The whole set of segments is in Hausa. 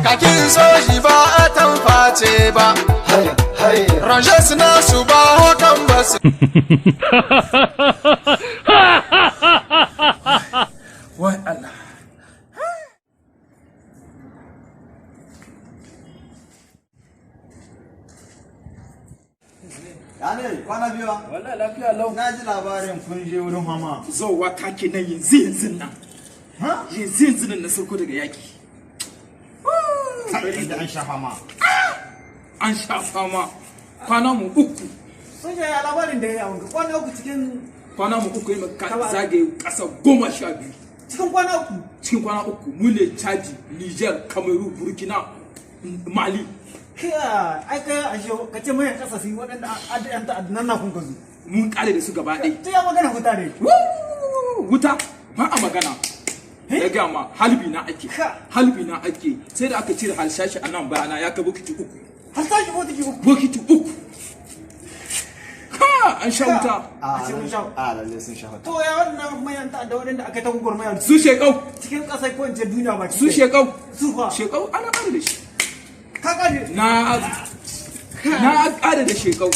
Kakin soji ba a tamface ba. Rangers na su ba hakan ba su. Wai Allah. Ya ne kwana biyu ba? Wallahi lafiya lau. Na ji labarin kun je wurin hama. Zowa take nan yanzu yanzu nan. Yanzu yanzu nan na sauko daga yaki. Da an sha fama. An sha fama. Kwana mu uku. Soja, ya labarin da ya yawon kwana uku cikin Kwana mu uku yi maka zagaye ƙasa 12. Cikin kwana uku? Cikin kwana uku mu ne Chadi, Niger, Cameroon, Burkina, Mali. Kiya, ai kai ashe ka ce mayan kasa su yi waɗanda yan ta'adda nan na kun gazu. Mun kare da su gaba ɗaya. To, ya magana huta ne? Woo! Wuta ba a magana. Ya gaya ma, halbi na ake. Halbi na ake. Sai da aka cire halshashi a nan bayana ya kai bokiti uku. Har sashi botiki uku? Bokiti uku. Ka an sha wuta. A ce mun sha. A lalle sun sha. To, ya wannan mayan ta'adda waɗanda aka ta gwagwarmaya Su Shekau. cikin ƙasai ko in ce duniya baki Su ɗaya? Shekau. Su fa? Shekau ana kare da shi. Ka kare? Na kare da Shekau.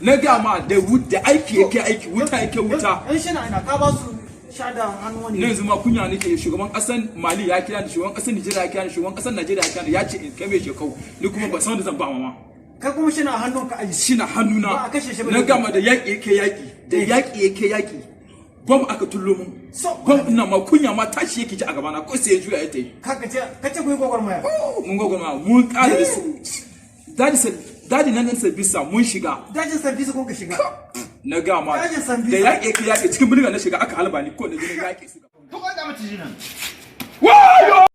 Na gama da da aiki yake aiki, wuta yake wuta. Yan shi na ina ka ba su sha da hannu wani. Na yanzu ma kunya nake. Shugaban kasan Mali ya kira ni, shugaban kasan Nigeria ya kira ni, shugaban kasan Najeriya ya kira ni, ya ce in kai mai Shekau. Ni kuma ba san wanda zan ba mama. Kai kuma shi na hannun ka aji. Shi na hannuna. Ba a kashe shi ba. Na gama da yaƙi yake yaƙi, da yaƙi yake yaƙi, bom aka tullo mun. So bom ina ma kunya ma tashi yake ji a gabana ko sai ya juya ya tayi. Ka ce ku yi gwagwarmaya. Mun gwagwarmaya, mun ƙara da su daji daji nan nan Sambisa mun shiga. Dajin Sambisa kun ka shiga? Na gama Dajin Sambisa. da yaƙi yake yaƙi, cikin bindiga na shiga aka halba ni ko na jinin yaƙi su. To, ka ga maciji nan. Wayo!